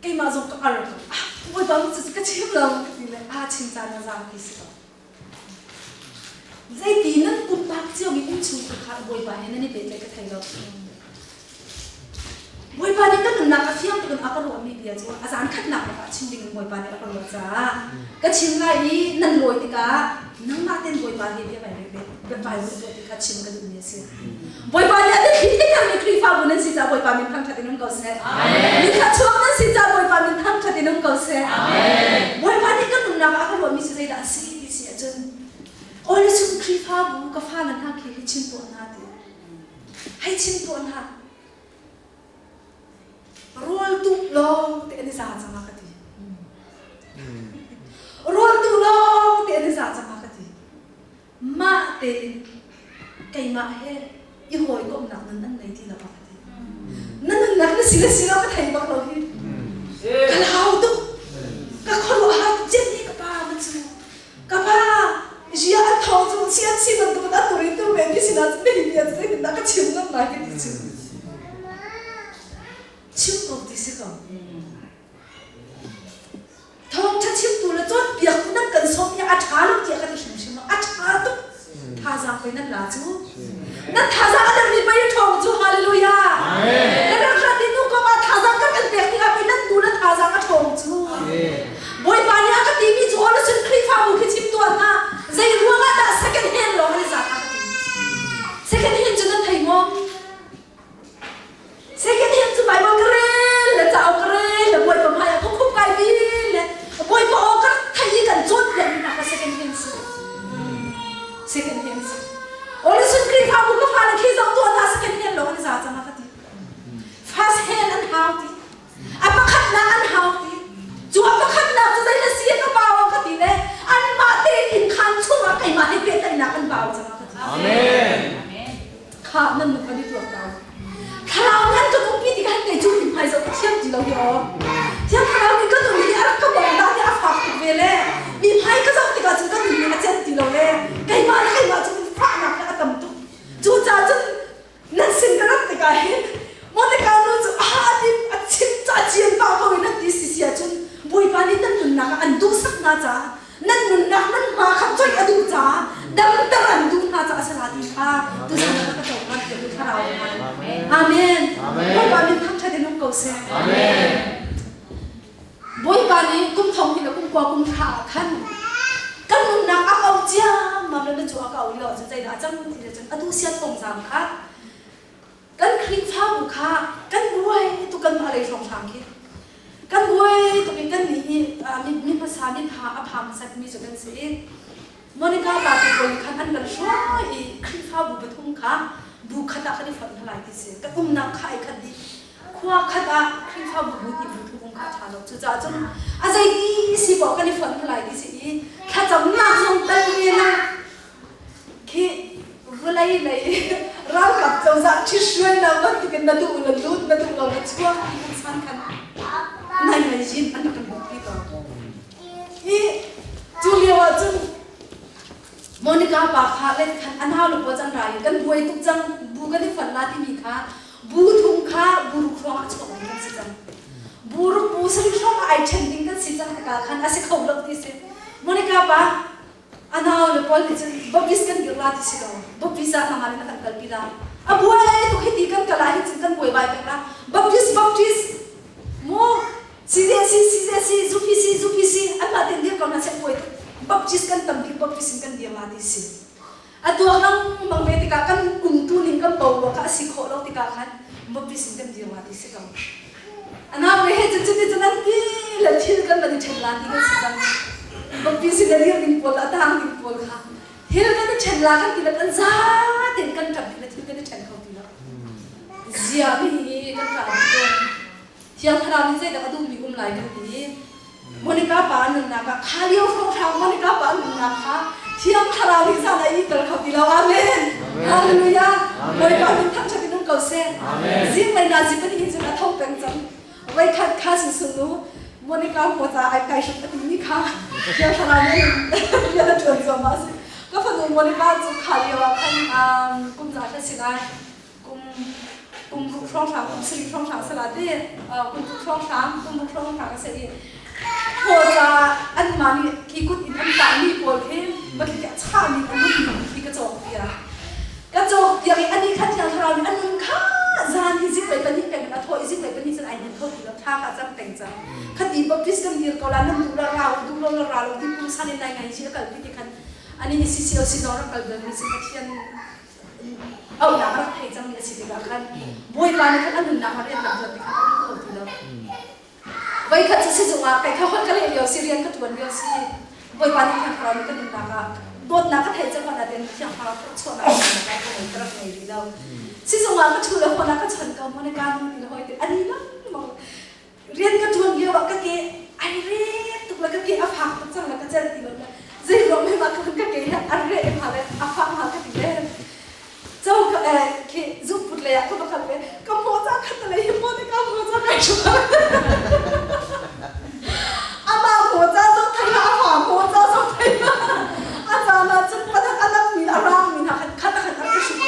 Keimah zong ka ar tuk. Ah, Bawipa cu ka chim lo ka ti le ah chim caan a zaam ti si ko. Zeiti nan pumpak cio mi innchung kha Bawipa he nan i pehtlaih ka thei lo. Bawipa nih ka nunnak a fiang tuk in a ka ruahmi bia cu a zan khatnak lakah chim ding in Bawipa nih a ka ruah caah ka chim lai i nan lawi tikah nangmah ten Bawipa he bia vai bia vai ti kha chim ka duhmi a si. Bawipa nih a biathli theihtermi Khrihfabu nan si caah Bawipa min thangṭhat in um ko seh. Min thluachuak nan si caah Bawipa min thangṭhat in um ko seh. Bawipa nih kan nunnak ah a ka ruahmi cu zeidah a si ti si ahcun Aw le chung Khrihfabu ka fa nan hna khi hi chim tuah hna ti. Hei chim tuah hna. Rawl tuk lawng te an i za cang a ka ti. Rawl tuk lawng te an i za cang a ka ti. Mah tein keimah he i hawikomhnak nun an nei ti lo a ka ti. Na nunnak na si le si lo ka thei bak lo hi. Ka lau tuk. Ka khuaruahhar tuk cian ni ka pa man cu. Ka pa zia an thawng cu si an si bantuk in a tur in tur men mi sinah cun nihin ni ah cun zeitindah ka chim ngam lai ka ti cu. Chim ko ti si ko. Thawngṭha chimtu le cawnpiaktu nan kan sawm hi a ṭha lo tiah ka ti hrimhrim lo. A ṭha tuk. Thazaang pei nan la cu. Nan thazaang a dermi pei a ṭhawng cu. Hallelujah. Ka rak hrat i nu kom ah thazaang kan kan pek tikah pei nan nu le thazaang a ṭhawng cu. Bawipa nih a ka timi cu aw na sun Khrihfabu khi chim tuah hna. Zei ruangah dah second hand lawng an i zat a ka ti. Second hand cu nan thei maw? Second hand cu Bible ka rel le cauk ka rel le Bawipa hmai ah ka khup kai mi le Bawipa aw ka rak theih i kan cawnpiak mi hna kha second hand si. Second hand si. Awle sun Khrihfabu ka fale khi zoh tuah hna second hand lawng an i za cang a ka ti. First hand an hau ti. A pakhatnak an hau ti. Cu a pakhatnak cu zei na si ka pau a ka ti le anmah tein inn khaan chungah keimah he pehtlaihnak an bau cang a ka ti. Amen. Kha nan nu kan i tuak ko. Thlarau nih an kan umpi ti khan kei cu mi hmai zoh ka thiam ti lo hi aw. Thiang thlarau nih ka nun hi a rak ka bawmh dah ti a fak tuk ve le mi hmai ka zoh tikah cun ka nun nih a cen ti lo le keimah le keimah cu fahnak le a tam tuk. Cucaah cun nan sin ka rat tikah hin Monica nu cu a ti a chim ca cian pah ko in an ti si si ahcun Bawipa nih nan nunnak ah an duhsak hna caah nan nunnak nan hma kha coih a duh caah damter an duh hna caah a si la ti kha tuchan ah ka cohlan piak u thlarau Amen. Bawipa min thangṭhat in um ko seh. Bawipa nih kum thong hi le kum kua kum thla ah khan kan nunnak a kau ciammam le na cu a kau lo ahcun zeidah a cang ti le cun atu sia thawngzam kha kan Khrihfabu kha kan buai tuk kan mah lei hrawnghrang khi kan buai tuk i kan nih hi mi hmasa mi pha a pha hmasat mi cu kan si i Monica pa te pawl khan an kan hruai i Khrihfabu pathum kha bu khat ah kan i fonh hna lai ti si kan umnak kha ai khat dih khua khat ah Khrihfabu bu hnih bu thum um kha a ṭha lo cucaah cun a zeiti si poah kan i fonh hna lai ti si i thlacamnak zong tal ve na khi vawlei lei ralkap cozah ṭhithruainak bantukin na duh na lut na duh lo na chuak ti kan san khan nai ngai jin an rak kan bawmh pi ko hi cu lio ah cun Monica pa kha let khan a nau le pawl cang ra i kan buai tuk cang bu kan i fonh la timi kha bu thum kha buruk hrawng ah chuak ding kan si cang buruk bu sarih hrawng ah ai ṭhen ding kan si cang tikah khan a si kho lo ti si Monica pa a nau le pawl nih cun Baptist kan dirh la ti si lo Baptist ah nangmah nih na kan kalpi la a buai tuk hi ti kan kal ah hin cun kan buai bai peng la Baptist Baptist mu CZC CZC ZUPC ZUPC anmah ten dir ko hna seh buai tuk Baptist kan tam bik Baptist in kan dir la ti si A tuak lengmang ve tikah kan umtu ning kan boruak kha a si khawh lo tikah khan Baptist in kan dir la ti si ko. A nau le he cun cuti cun an ti le thil kan van i ṭhen la ti kan si cang. Baptist in a dir ding pawl a tang ding pawl kha thil kan i ṭhen la kan ti le kan za tein kan ṭap ding le thil kan i ṭhen kho ti lo. Zia mi hi kan ṭah ding tawn. Thiang Thlarau nih zeidah a duhmi um lai kan ti. Monica pa nunnak ah kha lio hrawnghrang Monica pa nunnak kha Thiang Thlarau nih zan a iter kho ti lo. Amen. Hallelujah. Bawipa min thangṭhat in um ko seh. Zinglei na zi pahnih cun a tho peng cang. Voikhat kha sunsun nu Monica hmuata ai kai hrim a timi kha Thiang Thlarau nih rian a ṭuan zuahmah a si. Ka fanu Monica cu kha lio ah khan kum za hla si lai. Kum kum ruk hrawnghrang kum sarih hrawnghrang sala te kum ruk hrawnghrang kum ruk hrawnghrang a si i thaw ca anmah nih khi kut in an tahmi pawl khi makhi khi a chahmi a nungmi khi ka cawk piak ka cawk piak i ani kha thiang thlarau nih a nun kha zan hi zinglei pahnih peng in a thawh i zinglei pahnih cun ai hnin kho ti lo thla kha a cam peng cang khati baptist kan dir ko la nan duh la ra u duh lo la ra lo ti pungsan in nai ngai chi a kalpi ti khan ani ni CCOC zong rak kal bal mi si Pathian auhnak a rak thei cangmi a si tikah khan Bawipa nih khan a nunnak ah rian rak ṭuan ti kha a um kho ti lo. Voikhat cu sizung ah kei kha holh ka leh lio si rian ka ṭuan lio si Bawipa nih Thiang Thlarau nih ka nunnak ah dawtnak ka theih cang nain Thiang Thlarau thluachuahnak ka nunnak ah ka ngei ka rak ngei rih lo. Sizung ah ka ṭhu le phone ah ka chon ko Monica nu ti le hawi ti ani lengmang rian ka ṭuan lio ah ka ke ai rek tuk le ka ke a fak tuk cang le ka celh ti lo le. Zei ruang mei mah ka ka ke hi a reh hnga le a fah hnga ka ti le cho ka eh khi zukput lei ah ka va kal le ka mawca khat le hi maw te ka mawca kai hrim amah mawca zong thei la a fa mawca zong thei la a caan ah cun pathak a lam min a rang min ha khan khat a khat a ka hrim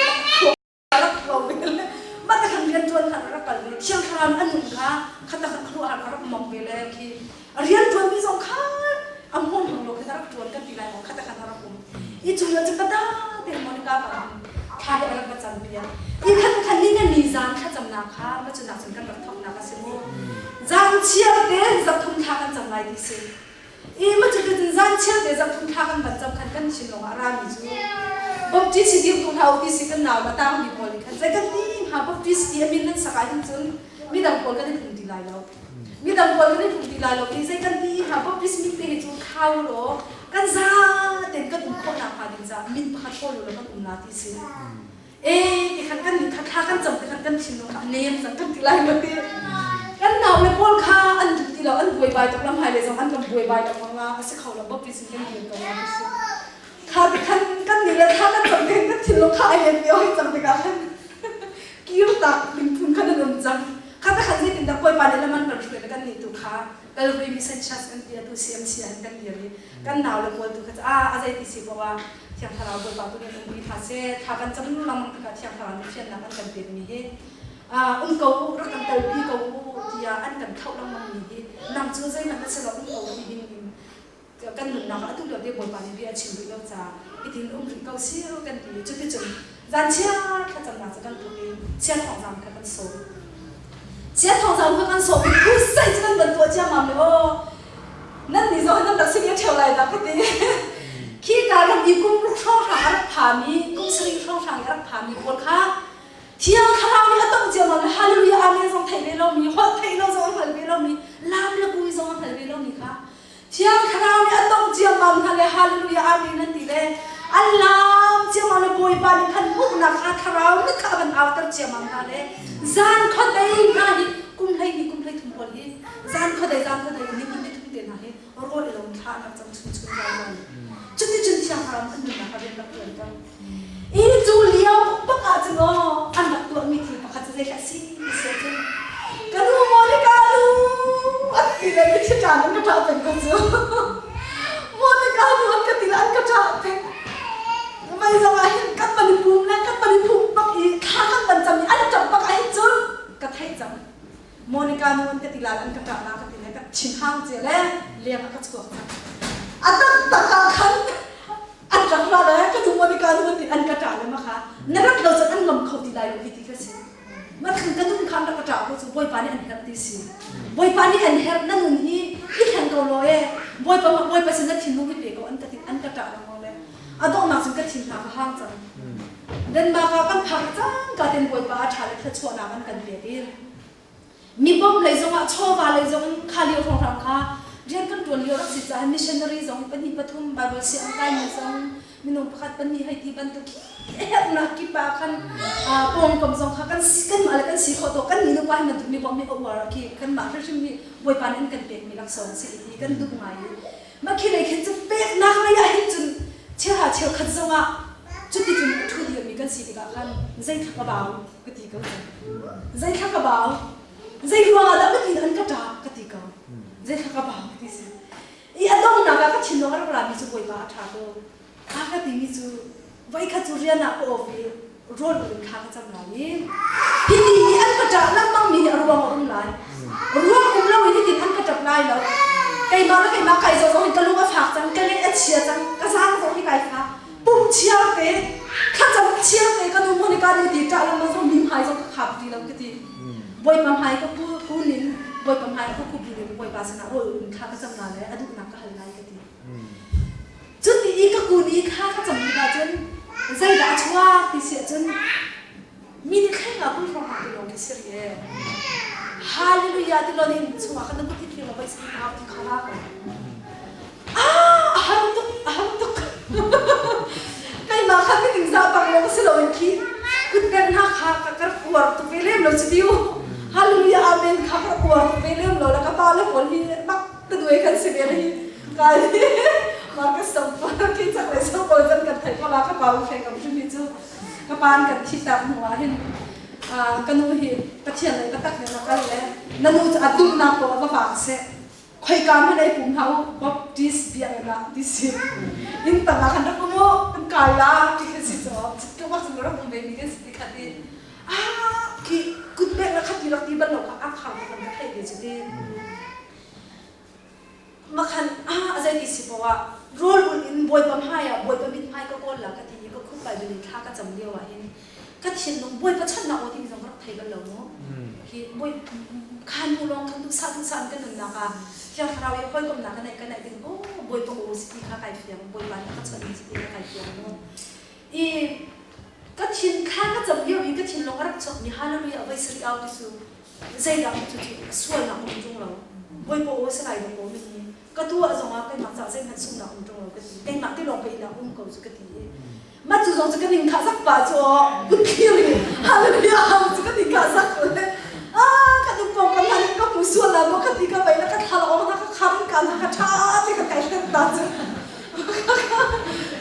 rak lo ve le mah te khan rian ṭuan khan a rak kal ve thiang thlarau a nun kha khat a khat khuaruahhar a rak mong ve le khi a rian ṭuan mi zong kha a hmuam hmang lo khin a rak ṭuan kan ti lai maw khat a khat a rak um i cu lio cu pata te Monica pa thla hi a rak va cam piak i khat khan ni na ni zan thlacamnak kha ma cu nak cun kan rak thawknak a si mu zan chiar te zathum thla kan cam lai ti si I ma cu cun zan chiar te zan thum thla kan van cam khan kan thinlung ah a rami cu Baptist hi dir tu hlah u ti si kan nau la tang mi pawl nih khan zei kan ti hnga Baptist ti a min nan sak ah hin cun midang pawl kan i tlung ti lai lo midang pawl kan i tlung ti lai lo ti zei kan ti hnga Baptist min te hi cu khau law kan za ten kan um khawh nak hnga ding caah min pakhat kawl u law kan um la ti si e ti khan kan kha thla kan cam ti khan kan thinlung kha a nem cang kan ti lai ma ti kan nau le pawl kha an duh ti lo an buaibai tuk lam hai le zong an kan buaibai lengmang la a si kho lo baptist in kan dir ko la ti si kha ti khan kan ni le thla kan cam ti kan thinlung kha ai len pi hoi cang tikah khan kir tak ding phun khan an um cang kha ta khan zeitin dah bawipa nih laman kan hruai le kan nih tu kha Calvary Mission Church kan ti atu CMC ah kan dir i kan nau le pawl tu kha a a zei ti si poah ah Thiang Thlarau Bawipa tu nih umpi hna seh thla kan cam lengmang tikah Thiang Thlarau nih fiannak an kan pekmi hi um ko u rak kan telpi ko u tiah an kan thlauh lengmang mi hi nang cu zeihmanh na si lo um ko ti ding in kan nunnak ah atu lio te Bawipa nih bia a chim rih lo caah hitin um rih ko sir kan ti cuticun zan chiar thlacamnak cu kan thawk i chia thawngzam kha kan sawm chia thawngzam kha kan sawm i crusade cu kan van tuah ciammam le aw nan nih zong nan rak si ve ṭheo lai dah ka ti khi ka ram i kum ruk hrawnghrang a rak phami kum sarih hrawnghrang i a rak phami pawl kha Thiang Thlarau nih a tongh ciammam le Hallelujah Amen zong theih ve lomi holh theih lo zong a hngal ve lomi lam le kui zong a hngal ve lomi kha Thiang Thlarau nih a tongh ciammam hna le Hallelujah Amen an ti le an laam ciammam le Bawipa nih khan hmuhnak kha Thlarau mit kha a van auter ciammam hna le zan khuadei hna hi kum 12 kum 13 pawl hi zan khuadei zan khuadei ni hnih ni thum te hna hi rawl i lo thla an rak cam chun chun zan zan cuticun Thiang Thlarau an nunnak a rian rak ṭuan ter i cu lio bak ah cun aw an rak tuahmi thil pakhat cu zeihlah si ti si ahcun ka nu Monica nu an ti le mitthli ṭan an ka ṭah peng ko cu Monica nu an ka ti le an ka ṭah peng mei zong ah hin kan van i pum le kan van i pum bak i thla kan van cam i an ṭap bak ah hin cun ka theih cang Monica nu an ka ti lai an ka ṭah la ka ti le ka thinhang cia le leng ah ka chuak cang a taktak ah khan an rak ra le ka nu Monica nu an ti an ka ṭah le ma kha na rat lo cun an ngam kho ti lai lo hi ti kha si ma khan ka nun kha an rak ka ṭah ko cu Bawipa nih an herh ti si Bawipa nih an herh na nun hi i thleng ko law e Bawipa Bawipa sin na thinlung hi pe ko an ka ti an ka ṭah lengmang le a donghnak cun ka thin hna ka hang cang Denmark ah kan phak cang ka ten Bawipa a ṭha le thluachuahnak an kan pek i mi bawmh lei zongah chawva lei zong in kha lio hrawnghrang kha rian kan ṭuan lio rak si caah missionary zong pahnih pathum Bible siang kaimi zong minung pakhat pahnih hei ti bantuk hi herhnak kip ah khan pawngkam zong kha kan kanmah le kan si khawh tawk kan ni nupa hi bantuk mi bawmh hi a uar khi kanmah hrimhrim hi Bawipa nih an kan pekmi laksawng si ti kan duh ngai i mah khi lei khin cun peknak lei ah hin cun cheuha cheukhat zongah cuti cun a ṭhu dirmi kan si tikah khan zeithla ka bau ka ti ko zeithla ka bau zei ruangah dah matin an ka ṭah ka ti ko zeithla ka bau ka ti si i a donghnak ah ka thinlung a rak rami cu bawipa a ṭha ko a ka timi cu voikhat cu rian ah ka off i rawl in thla ka cam lai i hiti hi an ka ṭah lengmang mi hi a ruang a um lai ruang um lo in hitin an ka ṭap lai lo keimah le keimah kai zo zong in ka lung a fak cang ka leh a chia cang ka zaang zong hi kai fak pum chiar te thlacam chiar te ka nu Monica nu ti ṭah lengmang zong mi hmai zong ka khap ti lo ka ti Bawipa hmai ka pu kun in Bawipa hmai ka kup in Bawipa sinah rawl in thla ka cam na le a duhnak ka hal lai ka ti Cuti i ka kun i thla ka cam tikah cun zeidah a chuak ti si ahcun mi nih thleng ah kul hrawng ti lawng khi si rih ee. Hallelujah ti law nin chungah khan na kut hi thlir law vai sin au ti kha ra ko. Ah, a har tuk, a har tuk. Keimah khan mi za bang lawng si loin khi kut beng hna kha ka ka rak uar tuk ve lem lo cu tiu. Hallelujah amen kha ka rak uar tuk ve lem lo la ka pa le pawl hi bak ka duai kan si ve hi. Kai. Marcus Sangpar khi chak le so pawl cun kan theih ko la ka pa u hre kam hrim hi cu ka pa an kan thih tak hnu ah hin ka nu hi Pathian lei taktak he na kal le na nu cu a duhnak poah va vang seh khoika hmanh ei pum hlah u Baptist biakinn ah ti si inn tang ah khan rak um u kan kai la ti khan si cu tluk ah cun rak um ve mi kan si ti khat i ah khi kut bek la khat ti rak ti bal lo kha a khang kan ka theih ve cu ti Makhan ah a zeiti si poah ah rawl ulh in Bawipa hmai ah Bawipa mithmai ka kawl la ka ti i ka khup Bible in thla ka cam lio ah hin ka thinlung Bawipa chanhnak aw timi zong ka rak thei bal lo mu. Hi Bawi khan hnu lawng khan duhsah duhsah in ka nunnak ah Thiang Thlarau i hawikomhnak ka neih ka neih ding aw Bawipa aw si ti kha kai fiang Bawipa nih a ka chawnh si ti kha kai fiang mu. I ka thin thla ka cam lio i ka thinlung a rak chuakmi Hallelujah voi sarih au ti cu Zeidah cu cu sualnak um ṭung lo. Bawipa aw si lai dawk aw min hi. Ka tuah zongah keimah caah zeihmanh sunghnak um ṭung lo ka ti. Keimah te lawng ka inn ah um ko cu ka ti i. Mah cu zong cu ka ning kha zak pa cu aw kut thlir in hallelujah cu ka ning kha zak le ah ka nu pawng ka hlan ka hmu sual la maw ka ti ka vei la ka thla awng na ka khar ka na ka ṭha te ka kai hrem ta cu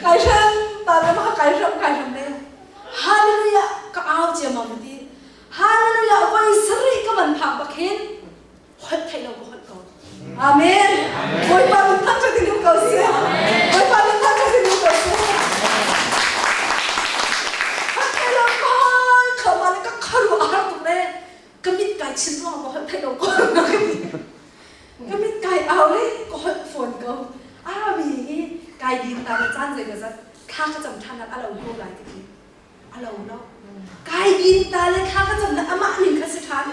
kai hrem ta le ma ka kai hrem kai hrem le hallelujah ka au ciammam ti Hallelujah! Voi sarih ka van phak bak hin holh theih lo ka holh ko. Amen. Bawipa min thangṭhat in um ko seh. Bawipa min thangṭhat in um ko seh. Holh theih lo ka holh thluahmah le ka khuaruah a har tuk le ka mit kai chin ruangah ka holh theih lo ka holh ka ti. Ka mit kai au le ka holh fawn ko. Arabi hi kai din ta le caan zei zat thla ka cam ṭhan a lo ko lai ti khi. A lo lo. Kai din ta le thla ka cam na amah ning kha si ṭhan.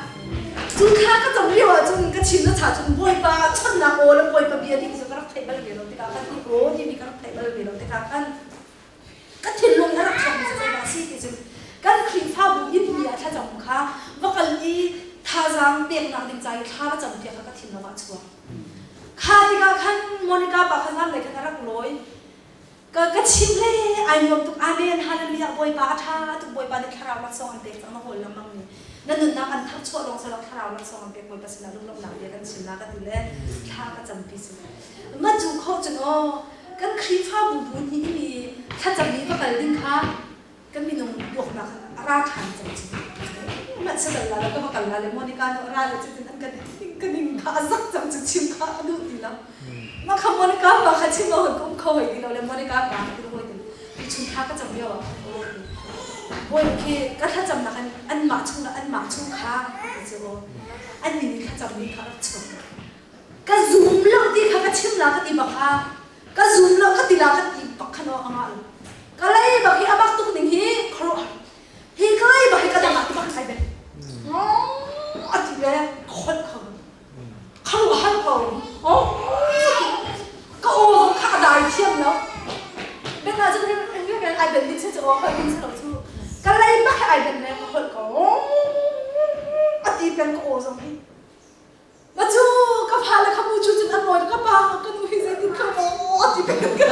Cu thla ka cam lio ahcun ka chim na cha cun Bawipa chonnak aw le Bawipa bia ding cu ka rak theih bal ve lo tikah khan hi aw timi ka rak theih bal ve lo tikah khan ka thinlung a rak chuakmi cu zeidah a si ti cun kan Khrihfabu inn mi ah thlacam kha va kal i thazaang peknak ding ca i thla va cam piak kha ka thinlung ah a chuak. Kha tikah khan Monica pa kha zanlei khan a rak lawi. Ka ka chim le ai nuam tuk. Amen. Hallelujah. Bawipa a ṭha tuk. Bawipa nih thlarau laksawng an pek cang na hawl lengmang mi. Na nunnak an tharchuah lawng sawlak thlarau laksawng an pek Bawipa sinah lunglawmhnak bia kan chim la ka ti le thla ka campi cu. Ma cu kho cun aw kan Khrihfabu bu hnih mi thlacam i va kal ding kha kan minung tuaknak a ra ṭhan cang cu. Mah sabal la ka va kal la le Monica nu a ra le cutin an kan ka ning kha a zak cang cu chim kha a duh ti lo. Mah kha Monica pa kha chim lo ka um kho hoi ti lo le Monica pa ka ti hoi ti ti chung thla ka cam lio ah Bawi khi ka thlacamnak an anmah chung le anmah chung kha ti cu an min in thlacam mi kha rak chuak. Ka zum lo ti kha ka chim la ka ti bak kha ka zum lo ka ti la ka ti bak kha no anga lo ka lei bak hi a bak tuk ning hi khuaruah hi ka lei bak hi ka dang ah ti bak kai be a ti le khol kho kharuah har ko ka aw zong kha a dai thiam lo ben ah cun hin ai ben ding se chu aw hoi ding se lo chu ka lei bak hi ai ben le ka holh ko a ti peng ka aw zong hi Na cu ka fa le kha mu cu cun an nawi ka pa ka nu hi zeitin kha maw ti peng ka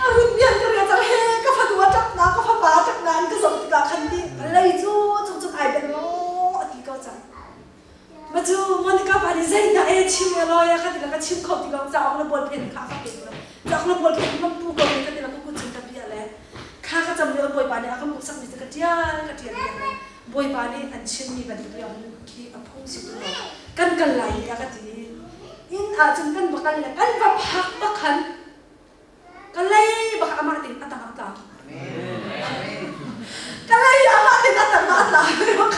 a run bian ka ria cang he ka fanu a ṭap na ka fapa a ṭap na an ka zoh tikah khan ti lei cu cung cun ai bel maw a ti ko cang ma cu Monica pa nih zeidah e chim e lawi a ka ti la ka chim kho ti lo cauk le ball pen kha ka pek lo cauk le ball pen mam pu ko ne ka ti la ka kut cun ka bia le kha ka cam lio bawipa nih a ka hmuhsak mi cu ka ṭial ka ṭial le Bawipa nih an chimmi bantuk i khi a phung si tung lo. Kan kal lai i a ka ti. Inn ah cun kan va kal le kan va phak bak khan ka lei bak amah tein a tang ah tla. Ka lei amah tein a tang ah tla. Bak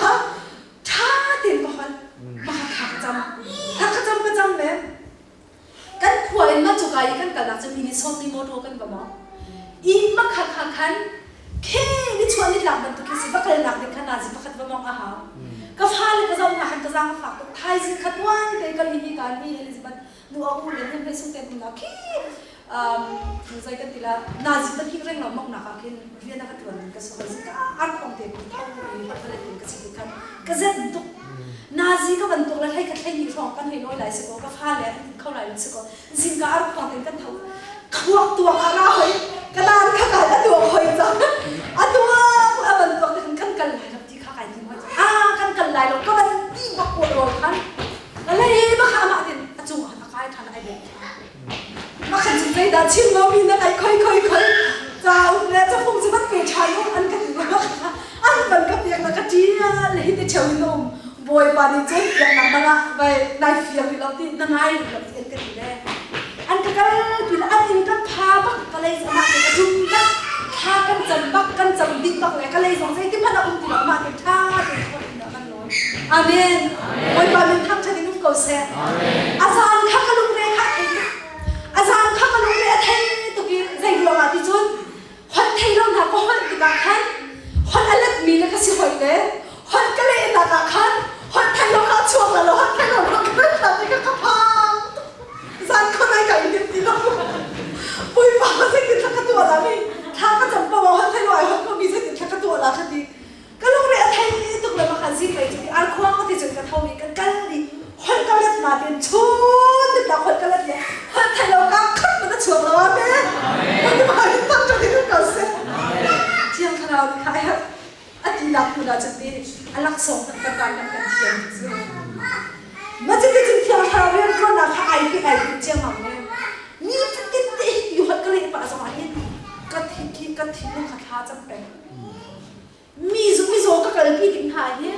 ṭha tein ka hon. Bak thla ka cam. Thla ka cam ka cam le kan khua in ma cuka i kan kalnak cu mi nih sawtmi motor kan va mawng i makha kha khan khe ni chuah ni tlak bantuk khi si va kalnak ding kha nazi pakhat va mawng a hau ka fale ka zoh hna khan ka zaang a fak tuk thaizing kha tuan te kal hi ka ni Elizabeth nu a u le nem hlei sung ten um khi zei kan ti la nazi pan hi reng lo mok nak ah khin rian a ka tuan ka so ka ar khong te ku tho i ka le ka si khan ka zet tuk Nazi ka bantuk le hlei khat hlei hnih hrawng kan hei lawi lai si kaw ka fale an in kho lai lo si kaw zingka ar khuang in kan tho khuak tuak a ra hoi ka dan kha kai a tuak hoi cang a tuak a bantuk te kan kal lai lo ti kha kai tim hoi cang a kan kal lai lo ka ban ti bak ko ro khan ka lei ba kha amah tin a cung ah a kai than ai bek ma khan cun zeidah chim. cheu in na um. Bawipa nih cun biaknak dang ah vai nai fiang rih lo ti na ngai rih lo ti an ka ti le. An ka kal pi le an inn kan pha bak ka lei amah te ka tum bak thla kan cam bak kan cam dih bak le ka lei zong zeitin hmanh a um ti lo amah te ṭha tein khor in a kan lawi. Amen. Bawipa min thangṭhat in um ko seh. A zan kha ka lungre kha a thei tuk. A zan kha ka lungre a thei tuk i zei ruangah ti cun holh thei lo hna ka holh tikah khan holh a letmi le ka si hoi le holh ka lehnak ah khan holh thei lo kha chuak la lo holh thei lo ka let hna tikah ka phang zan khonai ka in ti lo puipa zeitin thla ka tuah la mi thla ka cam pa holh thei lo ai holh ko mi zeitin thla ka tuah la kha ti Ka lungre a thei tuk le makhan zing lei cu ar khuang ti cun ka tho i kan kal i holh ka let na tin chun ti tak holh ka let le holh thei lo ka khat man a chuak lo amen. Amen. Tam ṭan in ko seh. Thiang Thlarau nih kha a ti nak hmun ah cun ti a laksawng kan kan kan kan thiam cu. Ma cu ti cun Thiang Thlarau rian ṭuannak kha ai pi ai pi ciammam le ni fatin te hi ti holh ka leh pah zong ah hin ka thi khi ka thinlung kha thla cam peng. Mi mizaw ka kalpi tik hna hi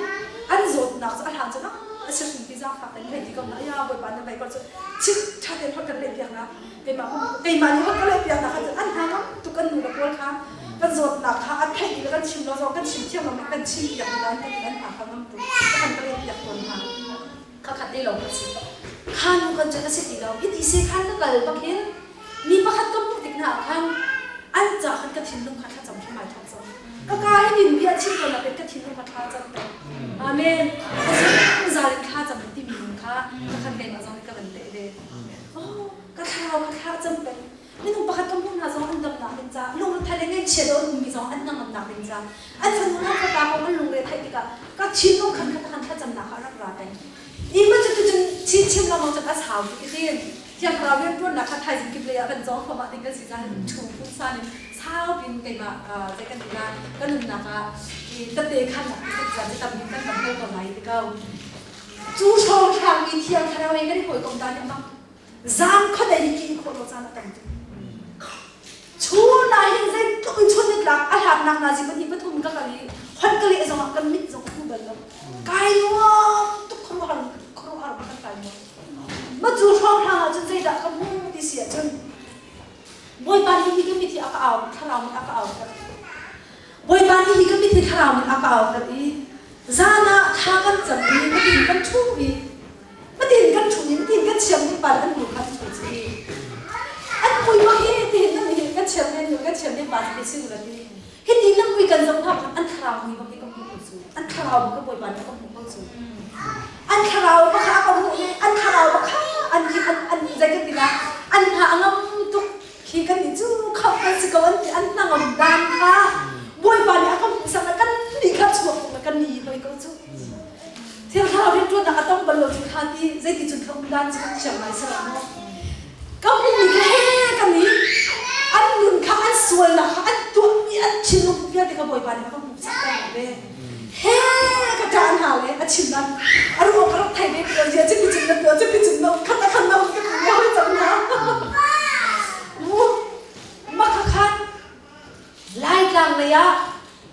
an zawtnak cu a hlan cu a si hrim ti zaangfak in hei ti ko na ya bawipa na bei ko cu chim ṭha tein holh kan leh piak na keimah keimah nih holh ka leh piak na kha an hna ngam tuk kan nu le pawl kha kan zawtnak kha an theih ti le kan chim lo zong kan chim thiam lo kan chim piak ni an kan an hna kha ngam tuk kan ka leh piak tawn hna kha khat te lo ka si kha nu kan cu ka si ti lo hi ti se khan ka kal bak hin Mi pakhat ka hmuh tik hna ah khan an ca khan ka thinlung kha thlacam hram ai thawk cang. Ka ka hi din bia chim ko nakin ka thinlung kha thla cam peng. Amen. Zungzal in thla cam timi nun kha ka khan keimah zong nih ka van teh ve. Oh, ka thlarau kha thla cam peng. Minung pakhat ka hmuh hna zong an damnak ding ca, lungre le ngaihchiat a ummi zong an hnangamnak ding ca, an fanu an fapa kong an lungre theih tikah ka thinlung khan kha khan thlacamnak kha a rak ra peng. I ma cu cun chin chim lengmang cun a sau tuk i tin Thiang Thlarau rianṭuannak kha thaizing kip lei ah kan cawng thluahmah ding kan si caah ṭhu pungsan in saupi in keimah zei kan ti lai ka nunnak ah i tete khannak ti kan caan cu tam bik kan tam ko ko lai ti ko. Cu hrawnghrang i Thiang Thlarau he kan i hawikom ta nih amah zan khuadei hi ki khawh lo caan a tam tuk. Chun ah hin zeitluk in chun nitlak a hlatnak nazi pahnih pathum ka kal i hon ka leh zongah kan mit zong a hmu bal lo. Kai nuam tuk khuaruahhar khuaruahhar kan kai nuam. Ma cu hrawnghrang ah cun zeidah ka hmuh ti si ahcun Bawipa nih hi ka mit hi a ka au thlarau nih a ka auter. Bawipa nih hi ka mit hi thlarau nih a ka auter i zan ah thla kan cam i matin kan ṭhu i matin kan ṭhu i matin kan chiam ning pa le an nu kha an ṭhu i an mui bak hi tihin nan hi kan chiam nen kan chiam ning pa cu si la ti hiti lamui kan zoh hna an thlarau mui bak hi ka hmuh ko cu an thlarau bak ka bawipa nih ka hmuh ko cu an thlarau bak kha ka hmuh i an thlarau bak kha an an an zei kan ti la an hna a ngam tuk khi kan nih cu khamh kan si ko an ti an hna ngam dan kha bawipa nih a ka hmuh sak kan nih kha chuak tuk kan ni hoi ko cu thil thlarau rianṭuannak a tong bal lo cu kha ti zeiti cun kha um dan cu kan thiam lai si lo maw Ka hmuhmi kha he kan i an nun kha an sualnak kha an tuahmi an thinlung vialte kha Bawipa nih a ka hmuhsak ter ve. He ka ṭah hna le a chim nan a ruah ka rak thei ve ko zia chipi cun na tuah chipi cun na khat a khan na ka ti ve hoi cang hna. Mu makha khan Laitlang lei ah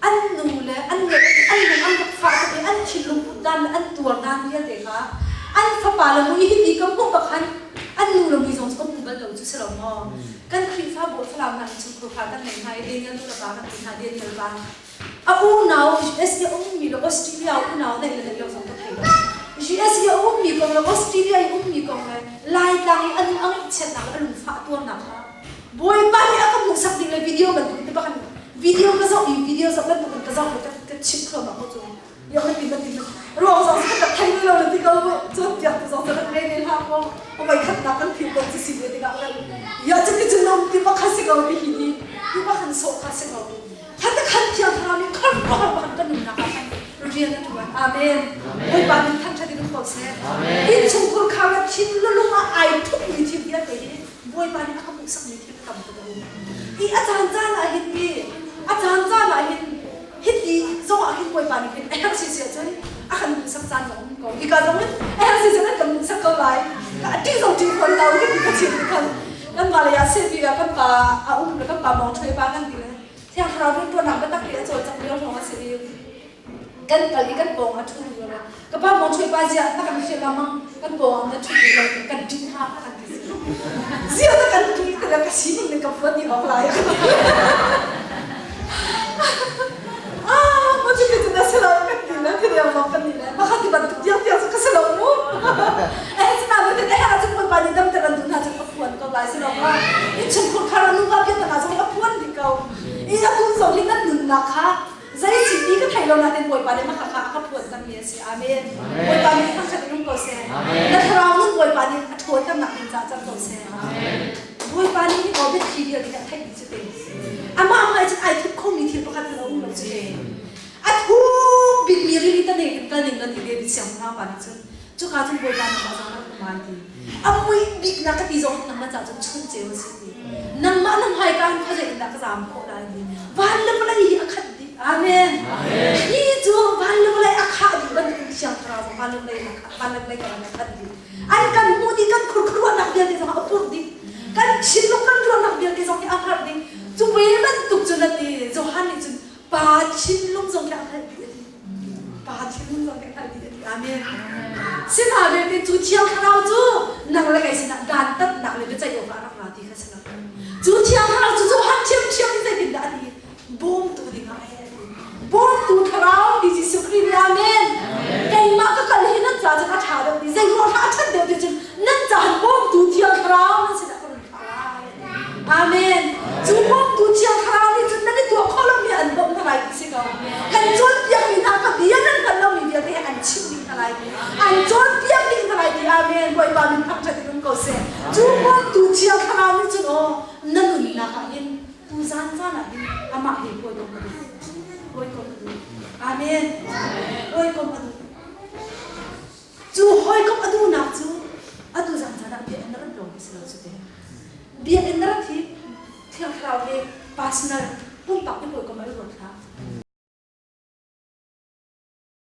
an nu le an le an lung an rak fah tuk i an thinlung put dan le an tuar dan vialte kha an fapa le mui hi ti ka hmuh bak khan an nu le mui zong cu ka hmu bal lo cu si lo maw kan Khrihfabu Falam hna chungkhur kha kan nei hna i Daniel nu le pa kan ti hna Daniel pa a unau US i a ummi le Australia unau neih le neih lo zong ka thei lo US i a ummi kong le Australia i ummi kong le Laitlang i an a ngaihchiatnak le a lungfah tuarnak kha Bawipa nih a ka hmuhsak ding le video bantuk te bak video ka zoh i video zoh bantuk in ka zoh le ka chim kho ma ko cu yo na ti na ti ruang zong ka tak thai lo na ti ko cun tiak tu zong ka re ne hla ko o vai khat na kan phil ko ci si ve tikah kan ya cu ti cun nom ti bakha si ko ti hi ni ti bakhan so kha si ko khat khan thiang thlarau nih khar khar bakhan kan nunnak ah khan rian a tuan amen Bawipa min thangthat in ko seh in chungkhur khar le thin lulung ah ai thup mi thil vialte hi Bawipa nih a ka hmuhsakmi thil a tam tuk a um. Hi a caan caan ah hin hi a caan caan ah hin hiti zong ah hin Bawipa nih hin a herh si si ahcun a kan hmuhsak caan zong um ko. Hika zong in a herh si si an kan hmuhsak ko lai. Ka ṭih zong ṭih fawn lo ka ti ka chim khan kan pa lei ah sepi ah kan pa a um le kan pa mawng ṭhoi pa kan ti le Thiang Thlarau rianṭuannak biatak te a cawlcangh lio hrawng a si i. Kan kal i kan pawng a ṭhu duh lo. Ka pa mong ṭhui pa ziah na kan hrial mang kan pawng na ṭhu duh lo kan ṭih ha a kan ti. Ziah na kan ṭih ti le ka sining ning ka phuan dih awk lai. Ah, mo cu ti na si lo kan ti le ti deu lawng kan ni le maka ti bantuk tiang tiang cu ka si lo mu. Eh sina lo ti eh ah cun Bawipa nih dam ter an duh hna cun a phuan ko lai si lo ma. Innchungkhur khar nu va biak na zong a phuan dih ko. I atu zong hi nan nunnak kha zei si ti ka thei lo nain Bawipa nih maka kha a ka phuan cangmi a si. Amen. Bawipa nih thangṭhat in um ko seh. Na thlarau nun Bawipa nih a ṭhawnternak ding caah cang ko seh. Bawipa nih hi aw biathli vialte hi a theih dih cu te. Amah hmai cun ai thup khomi thil pakhat hmanh a um lo cu te. A thuk bikmi rili tane kan kal ning lan ti David siangpahrang pa nih cun cuka cun Bawipa nangmah zong rak um ai ti. A mui bik na ka ti zong nangmah ca cun chun ceu a si ti. Nangmah na hmaika in khuazei in dah ka zaam khawh lai ti. Van le vawlei hi a khat dih. Amen. Hi cu van le vawlei a khah dih bantukin Thiang Thlarau zong van le vawlei in a khah, van le vawlei ka a khat dih. An kan hmuh dih, kan khurkhuruahnak vialte zong a purh dih. Kan thinlung kan ruahnak vialte zong hi a hngalh dih. Cu ve bantuk cun a ti. Johan nih cun pa thinlung zong khi a hngalh dih a ti. Pa thinlung zong khi a hngalh dih a ti. Amen. Sihmanhsehlaw cu Thiang Thlarau cu nang le kei sinah dantatnak le biaceih awkah a rak ra ti kha si lo. Cu Thiang Thlarau cu Johan ṭhiamṭhiam in zeitindah a ti? Bawmtu dingah a ti. Bawmtu Thlarau ti Jesuh Khrih nih Amen. Keimah ka kal hi nan ca cun a ṭha deuh ti zeiruang hlah a ṭhat deuh ti cun nan ca han bawmtu Thiang Thlarau nan sinah ka run thlah lai. Amen. Cu bawmtu Thiang Thlarau nih cun nan i tuah khawh lomi an bawmh hna lai ti si ko. Kan cawnpiakmi hna ka bia nan hngalh lomi vialte he an chimh dih hna lai ti. An cawnpiak dih hna lai ti. Amen. Bawipa min thangṭhat in um ko seh. Cu bawmtu Thiang Thlarau nih cun aw na nunnak ah hin tuzan caan ah hin amah he hawikom a duh. Hawikom a duh. Amen. Hawikom a duh. Cu hawikom a duhnak cu atu zan caan ah biakinn na rat lawng hi si lo cu te. Biakinn na rat hi Thiang Thlarau he personal pumpak in hawikom a ruat.